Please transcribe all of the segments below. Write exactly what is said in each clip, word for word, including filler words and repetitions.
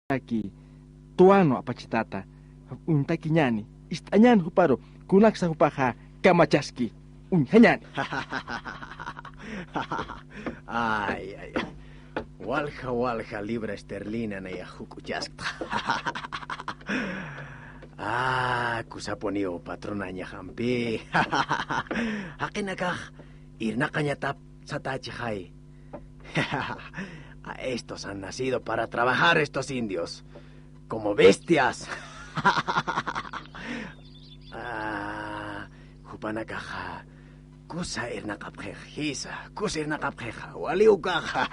Aki, tuwanu apachitata, uñtakiñäni, ist'añäni juparu, kunaksa jupaxa kamachaski, uñjañäni. Ay, ay, ay. Walja, walja libra esterlina nayax juk'uchasktxa. Ah, kusapuniw patronañax ampi. Jaqinakax irnaqañatap satächixay. A estos han nacido para trabajar estos indios, como bestias. Ah, jupanakaxa kusa irnaqapxix, jisa, kusa irnaqapxixa, wali ukaxa.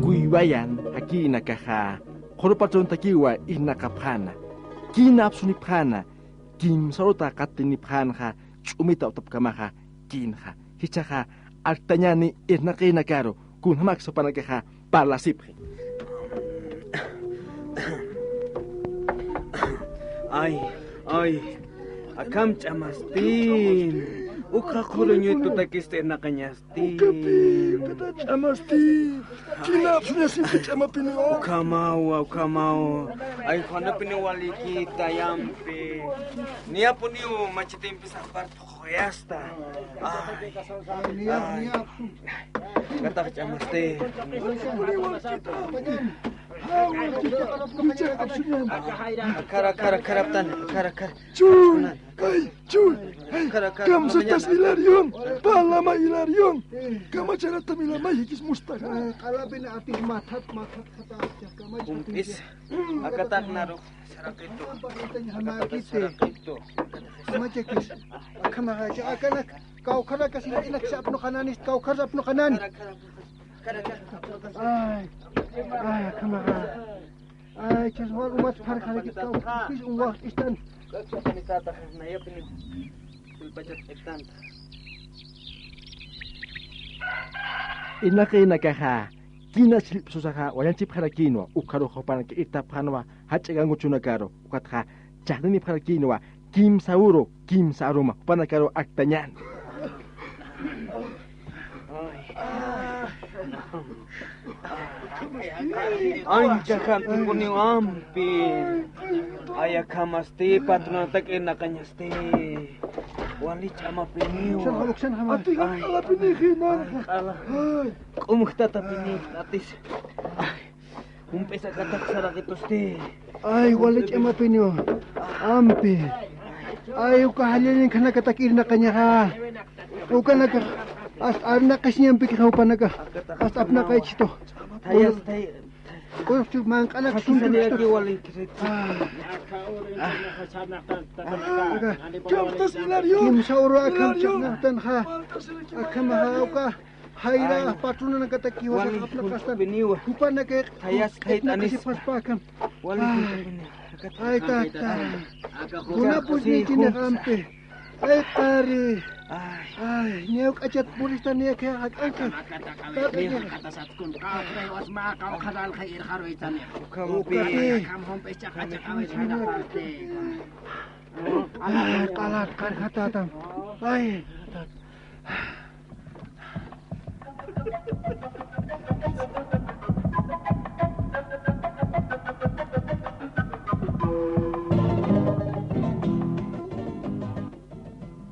Kuywayan, jakïnakaxa qhuru patrontakiwa irnaqapxäna, kïna apsunipxäna, kimsa uruta qatinipxänxa, ch'umita utapkamaxa kïnxa. Jichhaxa arktañäni irnaqïnakaru, kunjamaksa jupanakaxa parlasipxi. Ay, ay, akham ch'amastin. Ukxa qhuru ñututakista irnaqañasti. Ukapi, ukata ch'amasti. Kïna apsuñasimpi ch'amapiniwa. Ukhamawa, ukhamawa. Ay, Juanapiniw walikïta yampi. Niyapuniw machitimpis apartux. Yasta. Ay. Ay. Katax ch'amasti. Kara, kara, kara, aptan, kara, kara. Chuy, ay, chuy, ay, kamsatas Hilarión, parlama Hilarión, kamacharatam Hilarión, jikis mustaxa. Ay, q'alapin atis mathat, mathat, kamacha. Kumpis, akatax naru. Saraqitu. Saraqitu. Kamachakis. Akhamaxa, akanak kawkharakas, inak apnuqanani, kawkharas apnuqanani. Ay, ay, akhamaxa. Ay, chas wal umat pharqarakit kawkhis un waqt'istan. Irnaqinakaxa, kïna chillpsusaxa wañachipxarakïnwa, ukxaruxa jupanaka irtapxänwa jach'a gangochunakaru, ukatxa chhaqninipxarakïnwa kimsa uru, kimsa aruma, jupanakaru aktañän. Ancha jantipuniw ampi. Ay, akhamasti, patronatak irnaqañasti. Wali ch'amapiniw. Atixa q'alapinixi, nanxa. Ay. K'umjtatapinix, atis. Ay. Jump'is akatax saraqitusti. Ay, wali ch'amapiniw. Ampi. Ay, uka jallallañkhanakatak irnaqañaxa. Ukanakax hasta arnaqasiñampikixa jupanakax. Hasta apnaqaychistu. Tayas, tay-, Uy, manq'anak suntukistu. Ay. Kimsa uru akham chaqnaqtanxa. Akhamaxa uka. Jayra, ay, patronanakatakiwa, wali apnaqastan. Jupanakax, tayas, q'ipnaqasipxaspa akham. Wali. Ay, tata. Kunapus ñichiniq ampi. Ay, qari. Ay. Ay, ñawk'achat purista niyakha jak'anka. Tata, ña. Ukapi. Ay, q'alat, qarjatatam. Ay, tata.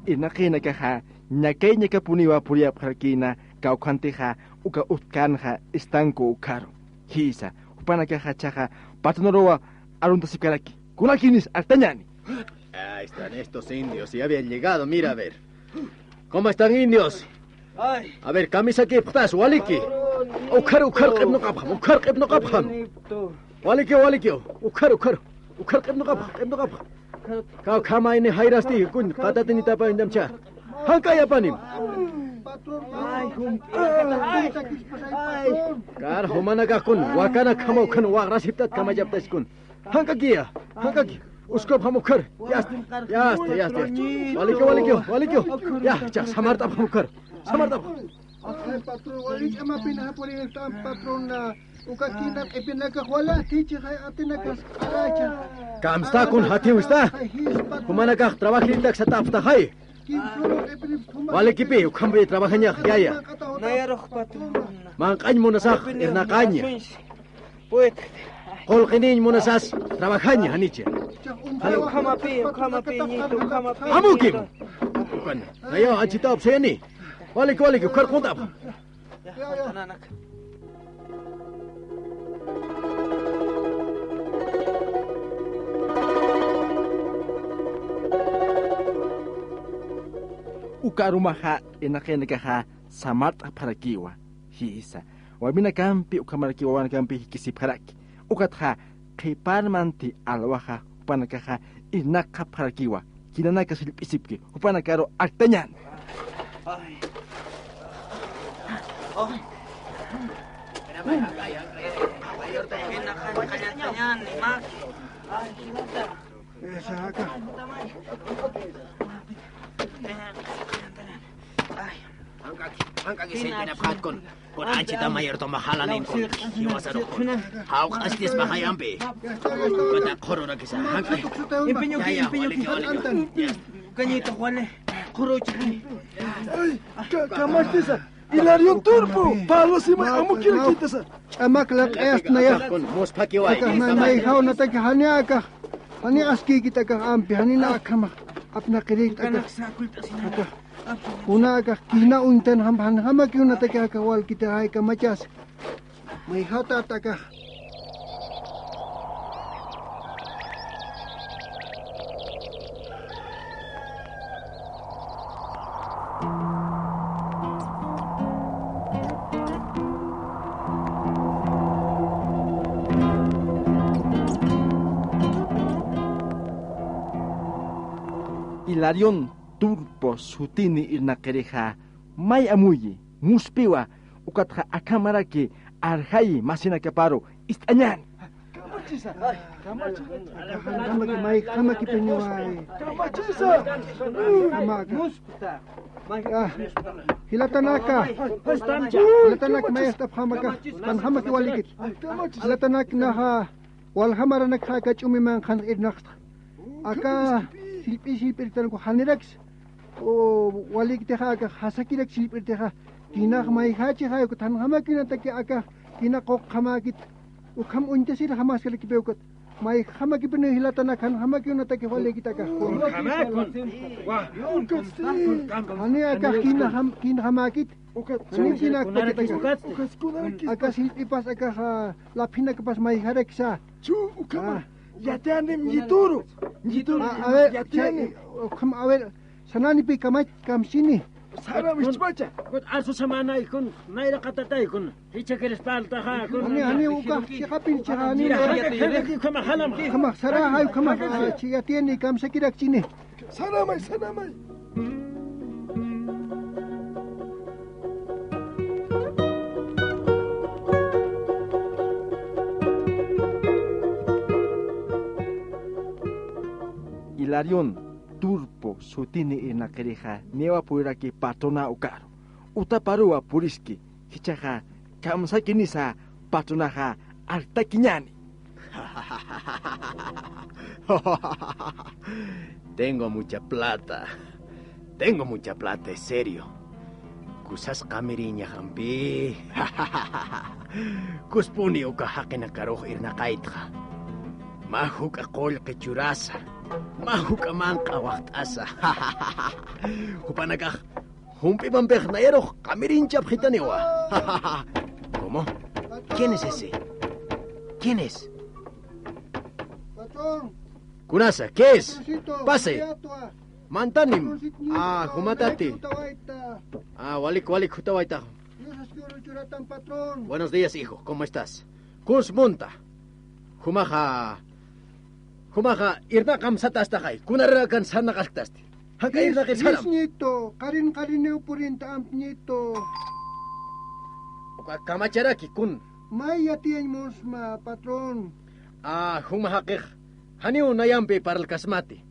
Irnaqinakaxa ñakay ñakapuniwa puriyapxarakïna, kawkhantixa uka utkanxa estanco ukharu. Jisa, jupanakaxa jichhaxa patronaruwa aruntasipkaraki. Kunakinis, aktañäni. Ahí están estos indios, ya habían llegado, mira, a ver. ¿Cómo están, indios? Ay. A ver, kamisakipxtas, waliki. Ukhar, ukhar q'ipnuqapxam, ukhar q'ipnuqapxam. Waliki, waliki, ukhar, ukhar. Ukhar q'ipnuqapxa, q'ipnuqapxa. Kawkhama ini jayrasti, kuñ, qatatinitapa indamcha. Jank'ay apanim. Ay, ay. Kar, jumanakax kun, wakanakjama ukhan waqrasiptat kamachaptaskun. Jank'akiya, jank'aki. Uskapxam ukhar. Yasta, yasta, yasta, yasta. Waliki, waliki, waliki. Ya, ya, samart'apxam ukhar. Samart'apxam. Ay, patrón, wali ch'amapinxa puriñaxtam, patrón, na. Uka kina q'ipinakax wali athichixay, atinakas q'aracha. Kamsta kun jatiwista. Ay, jis, patrón. Jumanakax trabajintak satapxtaxay. Walikipi, ukhampi trabajañax, yaya. Nayarux, patrón. Manq'añ munasax, irnaqaña. Qullqiniñ munasas, trabajaña, janicha. Ay, ukhamapi, ukhamapi, ñitu, ukhamapi. Amukim. Ukan, nayaw anchhitaw apsayani. Waliki, waliki, ukhar qunt'apxa. Uka arumaxa irnaqaynakaxa samart'apxarakiwa. Jisa, warminakampi ukhamarakiw wawanakampi jikisipxaraki. Ukatxa qhiparmanti alwaxa jupanakaxa irnaqapxarakiwa. Kinanaka sillp'isipki, jupanakaru arktañän. Jank'aki, jank'aki sillpinapxät kun, kun anchhita mayor toma jalanin kun, jiwasarux kun. Jawq'astispaxay ampi. Ukata qhururakisa, jank'aki. Impiñuki, ya, ya, impiñuki. Waliki, waliki. Kañita, wali. Qhuruchaki. Ay, ka-, kamachisa. Hilarión Turpo, Pablo Simay, amukirakitasa. Ch'amak laq'ayasta nayax. Kun, muspakiway. Akax na-, mayjawnataki jani akax. Jani askïkit akax ampi, jani na akhamax. Apnaqirïkit akax. Akax. Kuna akax kina uñtan jam-, janjamakiw nataki akax walkiti jay kamachas. Mayjawtat akax. Hilarión Turpo sutini irnaqirixa, may amuyi, muspiwa, ukatxa akhamaraki arxayi masinakaparu ist'añän. Kamachisa, kamachisa. Kamaki, mayjamakipiñaway. Kamachisa. Kamaka. Ah, jilatanaka. Jilatanaka, mayjt'apxamaka. Janjamaki walikit. Jilatanaka naxa. Walja maranakxa aka ch'umiman qhanx irnaqtxa. Aka sillp'i sillp'irtanku janiraksa. O walikitixa aka jasakirak sillp'irtixa. Kinax mayjachixay, ukat janjamakïnataki aka kina quqjamäkit. Ukham uñtasir jamaskarakipi ukat. Mayjamakipiniw jilatanaka, janjamakïnataki walikit aka. Jani aka kina jam-, kinjamäkit. Ukat, jani ukat, kina ukat, ukat, ukat, ukat. Aka sillp'ipas, aka, ja, laphinakapas mayjaraksa. Chu, ukhama. Ah. Yatiyanim ñituru. Ñituru. Ah, a ver, ñituru. Cha-, ukhama, a ver, sananipï kamach-, kamsini. Sara michpacha. Ukat, arsusamänay kun, nayraqatatay kun. Jichhakiris parltaxa kun. Jani, jani, uka, chiqapin, chiqa, jani. Ukhama, jalam. Ukhama, sara, jay, ukhama, ah, chi-, yatiyani kamsakirakchini. Saramay, saramay. Hilarión Turpo sutini irnaqirixa, niyawa puriraki patrona ukaru. Utaparuwa puriski, jichhaxa kamsakinisa patronaxa arktakiñäni. Tengo mucha plata. Tengo mucha plata, es serio. Kusas qamiriñaxampi. Kuspuni uka jaqinakarux irnaqaytxa. Mä juk'a qullqi churasa. Mä juk'a manq'a waxt'asa. Jupanakax jump'ipampix nayarux qamiriñchapxitaniwa. ¿Cómo? ¿Quién es ese? ¿Quién es? Patrón. ¿Kunasa? ¿Qué es? Patroncito, pase. Mantanim. Patroncito, ah, jumatati. Jutawayta. Ah, walik, walik, jutawayta. Dios es que oro churatan, patrón. Buenos días, hijo. ¿Cómo estás? Kus munta. Jumaxa, jumaxa, irnaqam satastaxay. Kunarakan sarnaqalktasti. Jank'a irnaqir saram. Ñito, qarin qariniw purinta amp ñito. Uka kamacharaki kun. May yatiyañ munsma, patrón. Ah, juma jaqix. Janiw nayampi parlkasmati.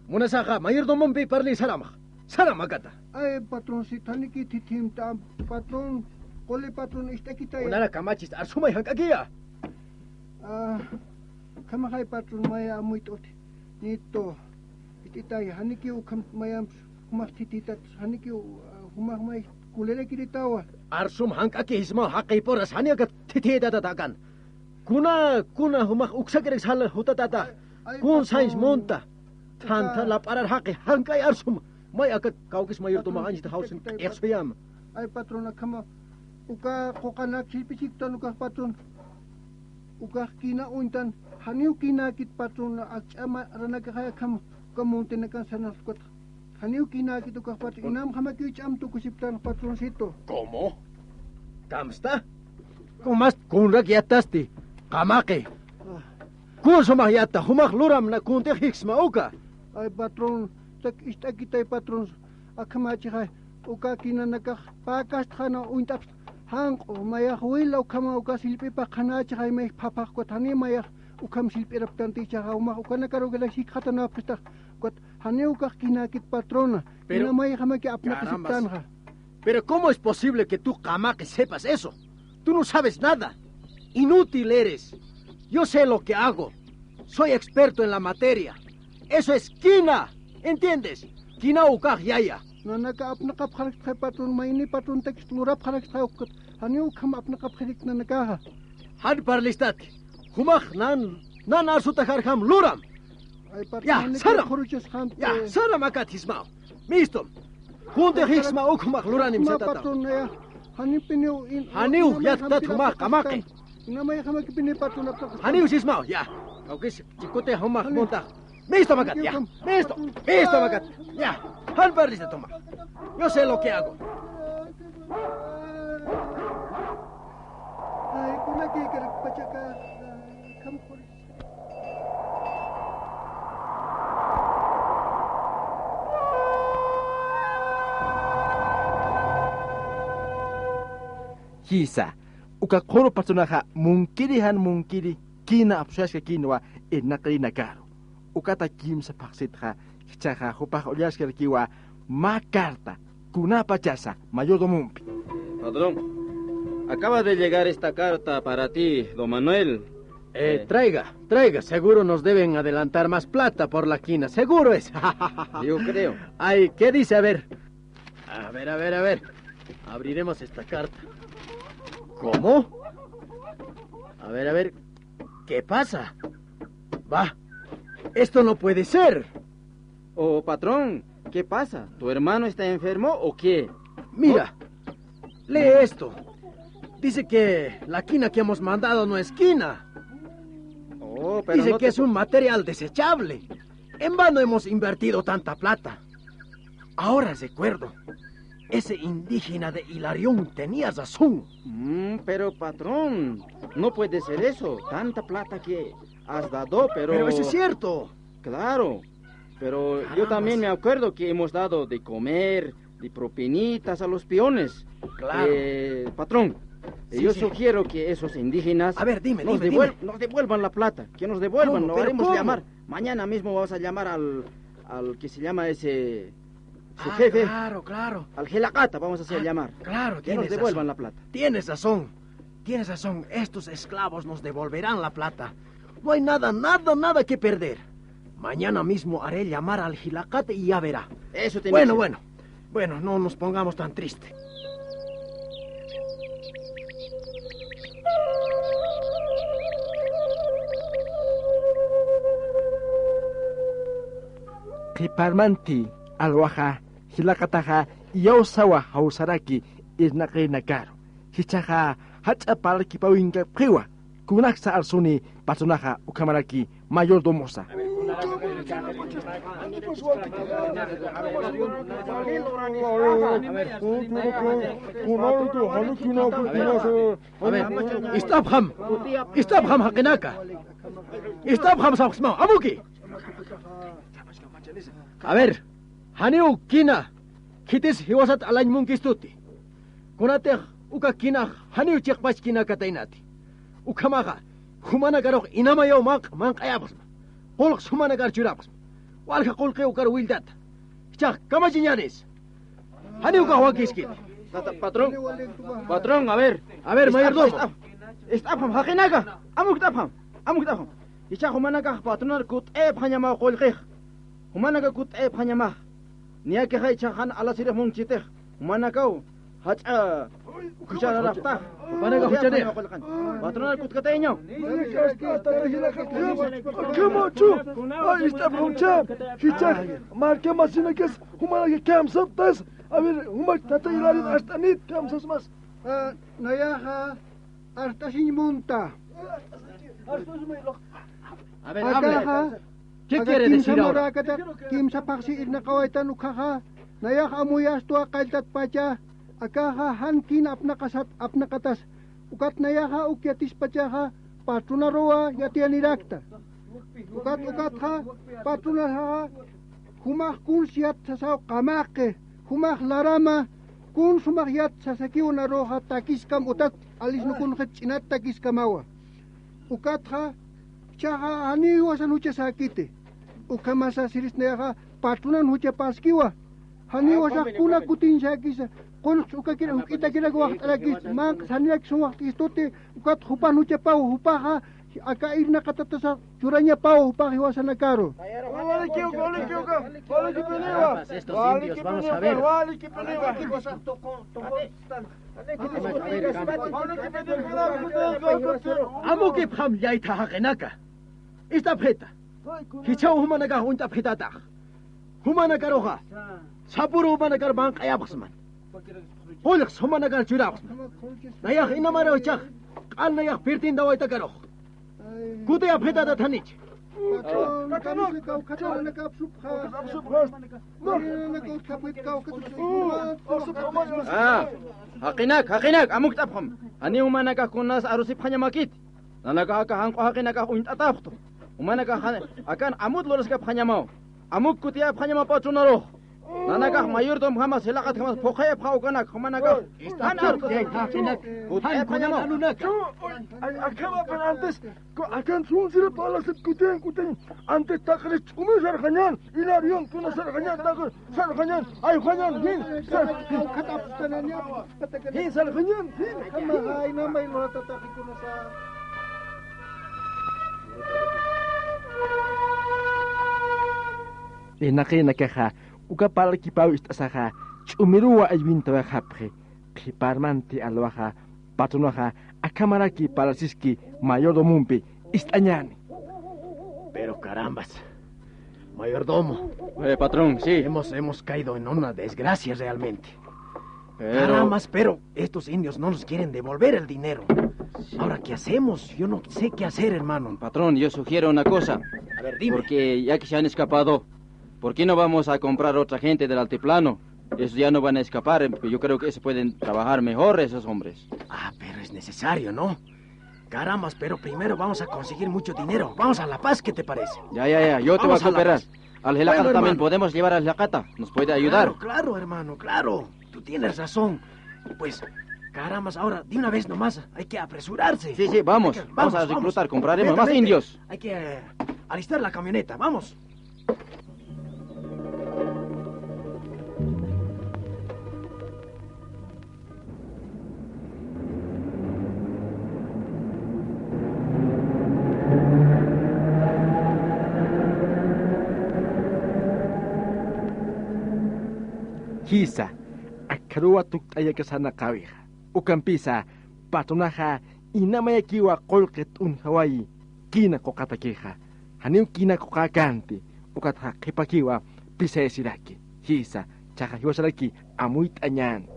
Munasaxa, mayordomompi parli saramax. Saram akata. Ay, patrón, si thaniki thithimta, patrón, quli patrón, ist'akitay. Kunara kamachis, arsumay jank'akiya. Ah, kamaxay patrón, maya amuyt'uti. Nito, ist'itay, janiki ukham mayam, jumax thithitat, janiki, ah, jumax may kulirakiritawa. Arsum jank'aki jismaw, jaqi puras, jani aka thithitata takan. Kuna, kuna, jumax uksakirak sal jutatata. Ay, ay, kun sañs patrón. Munta. Thantha lap'arar jaqi, jank'ay arsum. May aka kawkis mayor tuma anchita jawsin q'iqsuyama. Ay, patrón, akhama. Uka quqanak chillpichiktan ukax patrón. Ukax kina uñtan. Janiw kinakit patrón, akch'ama ranakaxay akhama. Uka muntinakan sanaxtkuta. Janiw kinakit ukax patrón. Inam jamakiw ch'am tukusiptan patroncito. ¿Cómo? ¿Kamsta? ¿Cómo más? Kunrak yatasti. Qamaqi. Ah. Kun sumax yata, jumax luram na kuntix jiksma uka. Ay, patrón, tak ist'akitay patrón, akhamachaxay, uka kinanakax, pakastxana uñt'apxta, janq'u, mayax wila ukhama uka sillp'ipax qhanachaxay, mayx phaphaxkut, jani mayax ukham sillp'iraptanti ichaxa, jumax ukanakar ukanak jikxatanapxistax, ukat, jani ukax kinakit patrona, pero, ina mayxamaki apnaqasiptanxa. Carambas. Pero ¿cómo es posible que tú, qamaqi, sepas eso? Tú no sabes nada. Inútil eres. Yo sé lo que hago. Soy experto en la materia. Eso es kina. ¿Entiendes? Kina ukax yaya. Nanaka apnaqapxarakta patrón, mayni patrón takist lurapxarakta ukat. Janiw ukham apnaqapxirakta nanakaxa. Jan parlistati. Jumax nan, nan arsutaxarjam luram. Ay, patrón, ya, saram. Ya, saram akat jismaw. Mistum. Kuntix jisma ukhumax luranim satata. Patrón, ya. Janiw piniw in-, janiw yattat jumax qamaqi. Inamay jamaki pini patrón aptaq. Janiw sismaw, ya. Kawkis chikutix jumax muntax. Mistum akat, ya. Mistum. Mistum akat. Ya. Jan parlista tuma. Yo sé lo que hago. Ay, kunaki karak pachaka, ay, kham puri. Jisa, uka qhuru patronaxa munkiri jan munkiri kina apsuyaskakïnwa irnaqirinakaru. Ukata kimsa phaxsitxa, jichhaxa jupax ullaskarakiwa mä carta, kunapachasa mayordomompi. Patrón, acaba de llegar esta carta para ti, don Manuel. Eh, eh, traiga, traiga, seguro nos deben adelantar más plata por la quina, seguro es. Yo creo. Ay, ¿qué dice? A ver. A ver, a ver, a ver. Abriremos esta carta. ¿Cómo? A ver, a ver. ¿Qué pasa? Va. Esto no puede ser. Oh, patrón, ¿qué pasa? ¿Tu hermano está enfermo o qué? Mira, lee esto. Dice que la quina que hemos mandado no es quina. Oh, pero dice no que te es un material desechable. En vano hemos invertido tanta plata. Ahora recuerdo. Ese indígena de Hilarión tenía razón. Mm, pero, patrón, no puede ser eso. Tanta plata que has dado, pero... Pero eso es cierto. Claro. Pero yo también me acuerdo que hemos dado de comer, de propinitas a los peones. Claro. Eh, patrón, eh, yo sugiero que esos indígenas... A ver, dime, nos dime, devuel-, dime. Nos devuelvan la plata, que nos devuelvan, lo haremos llamar. ¿Cómo? Pero ¿cómo? Mañana mismo vamos a llamar al, al que se llama ese, su jefe. Ah, claro, claro. Al Jilakata vamos a hacer llamar. Ah, claro, tienes razón. Que nos devuelvan la plata. Tienes razón. Tienes razón, estos esclavos nos devolverán la plata. No hay nada, nada, nada que perder. Mañana mismo haré llamar al Jilakata y ya verá. Eso tiene que ser. Bueno, bueno. Bueno, no nos pongamos tan triste. Qhiparmanti alwaxa Jilakataxa iyawsawa jawsaraki irnaqirinakaru. Jichhaxa jach'a parlakipawinkapxiwa, kunaksa arsuni patronaxa ukhamaraki mayordomosa. A ver, ist'apxam, ist'apxam jaqinaka, ist'apxam sapxsmaw, amuki. A ver, janiw kina, khitis jiwasat alañ munkistuti. Kunatix uka kinax janiw chiqpach kinakataynati. Ukhamaxa, jumanakarux inamayaw manq-, manq'ayapxsma. Qullqs jumanakar churapxsma. Walja qullqiw ukar willtata. Chaq, kamachiñänis. Janiw ukax wakiskiti. Tata, patrón. Patrón, a ver. A ver, mayordomo. Ist'apxam, ist'apxam, jaqinaka. Amukt'apxam, amukt'apxam. Jichhax jumanakax patronar kutt'ayapxañamaw qullqix. Jumanaka kutt'ayapxañamax. Niyakixay jichhax jan alasirix munchitix. Jumanakaw jach'a juchararapxtax. Jumanaka juchanix. Patronar kutkatayañaw. Kamachu. Ay, ist'apxam jichhax. Jichhax markamasinakis jumanaka kamsapxtas. A ver, jumak tata Hilario arst'anit, kamsasmas. Ah, nayaxa arst'asiñ munta. A ver, hable. Akaxa, ¿qué aka quiere decir ahora? Kimsa maräkata, kimsa phaxsi irnaqawaytan ukhaxa, nayax amuyastwa qalltatpacha, akaxa jan kïn apnaqasat, apnaqatas, ukat nayaxa uk yatispachaxa, patronaruwa yatiyanirakta. Ukat, ukatxa, patronaxa, jumax kuns yat sasaw qamaqi, jumax larama, kun sumax yat sasakiw naruxa takiskam utat, alisnu kunxit ch'inat takiskamawa. Ukatxa, jichhaxa janiw iwasan juchasäkiti. Ukhamasa siris nayaxa patronan juchapäskiwa. Janiw iwasax kuna kutiñsäkisa. Qullqs ukakir, juk'itakirak waxt'arakis, manq'sa janirak sum waxt'istuti, ukat jupan juchapaw, jupaxa, aka irnaqatatasa churañapaw, jupax jiwasanakaru. Walikiw uka, walikiw uka, walikipiniwa. Estos indios, vamos a ver. Walikipiniwa. Amukipxam llaytha jaqinaka. Ist'apxita. Jichhaw jumanakax uñt'apxitatax. Jumanakaruxa. Sapüru jumanakar manq'ayapxsman. Qullqs jumanakar churapxsman. Nayax inamaruw jichhax. Q'al nayax pirtindawaytakarux. Kutiyapxitatat janich. Ah, jaqinak, jaqinak, amukt'apxam. Janiw jumanakax kunas arusipxañamäkiti. Nanakax aka janq'u jaqinakax uñt'atapxtu. Jumanakax jan-, akan amut luraskapxañamaw. Amuk kutiyapxañamaw patronarux. Nanakax mayordomjamas jilaqatjamas phuqhayapxaw ukanak, jumanakax jan art'as. Kutiyapxañamaw. Ay, akhamapan antes, ku-, akan sunsira parlasit kutiñ, kutiñ. Antes taqris ch'umi sarxañän, Hilarion kuna sarxañän, taqris sarxañän, ayxañän, jin, sar-, jin sarxañän, jin. Irnaqinakaxa, uka parlakipaw ist'asaxa, ch'umiruw aywintawayxapxi, qhiparmanti alwaxa, patronaxa, akhamaraki parlasiski mayordomompi ist'añäni. Pero carambas, mayordomo. Eh, patrón, sí. Hemos, hemos caído en una desgracia realmente. Pero carambas, pero estos indios no nos quieren devolver el dinero. Sí. Ahora, ¿qué hacemos? Yo no sé qué hacer, hermano. Patrón, yo sugiero una cosa. A ver, dime. Porque ya que se han escapado, ¿por qué no vamos a comprar otra gente del altiplano? Esos ya no van a escapar, em, yo creo que se pueden trabajar mejor esos hombres. Ah, pero es necesario, ¿no? Carambas, pero primero vamos a conseguir mucho dinero. Vamos a La Paz, ¿qué te parece? Ya, ya, ya, yo te voy a cooperar. Vamos a La Paz. Al jilaqata también podemos llevar al jilaqata, nos puede ayudar. Bueno, hermano. Claro, claro, hermano, claro. Tú tienes razón. Pues, carambas, ahora, de una vez nomás, hay que apresurarse. Sí, sí, vamos. Hay que, vamos, vamos a reclutar, compraremos más indios. Vete, vete, vete. Hay que, eh, alistar la camioneta, vamos. Jisa, akharuwa tukt'ayakasana qawix. Ukampisa, patronaxa inamayakiwa qullqi t'unjawayi kina quqatakixa. Janiw kina quqakanti, ukatxa qhipakiwa pisayasiraki. Jisa, chaqa jiwasaraki amuyt'añän.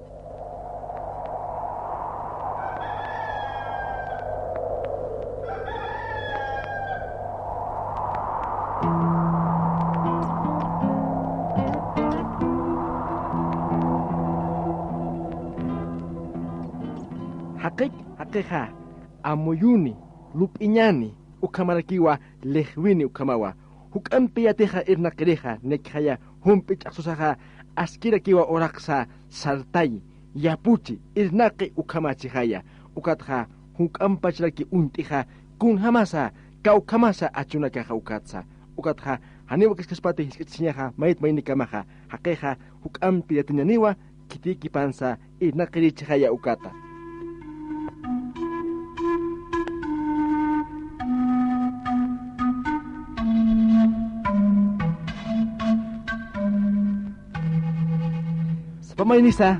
Jaqik, jaqixa, amuyuni, lup'iñani, ukhamarakiwa, lixwini ukhamawa. Juk'ampi yatixa irnaqirixa, niyakixaya, jump'i ch'axsusaxa, askirakiwa uraqsa, sartayi, yapuchi, irnaqi ukhamachixaya. Ukatxa, juk'ampacharaki uñt'ixa, kunjamasa, kawkhamasa achunakaxa ukatsa. Ukatxa, Janiw wakiskaspati jisk'achasiñaxa mayt maynikamaxa, jaqixa juk'ampi yatiñaniwa, khitiykipansa irnaqirichixaya ukata. Sapa maynisa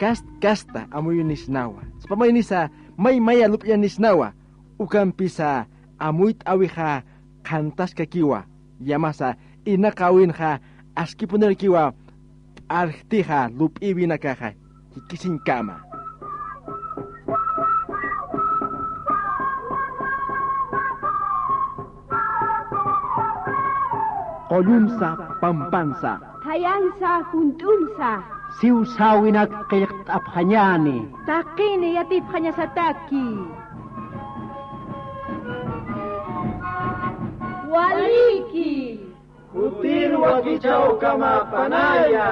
kast kasta amuyunisnawa. Sapa maynisa may maya lup'yanisnawa. Ukampisa amuyt'äwixa qhantaskakiwa, yamasa irnaqäwinxa askipunirukiwa p'arjtixa lup'ïwinakaxa jikisiñkama. Qullunsa, pampansa. Thayansa, junt'unsa. Siwsäwinak qillqt'apxañäni. Taqini yatipxañasataki. Waliki. Kutir wakichäwkamapanaya.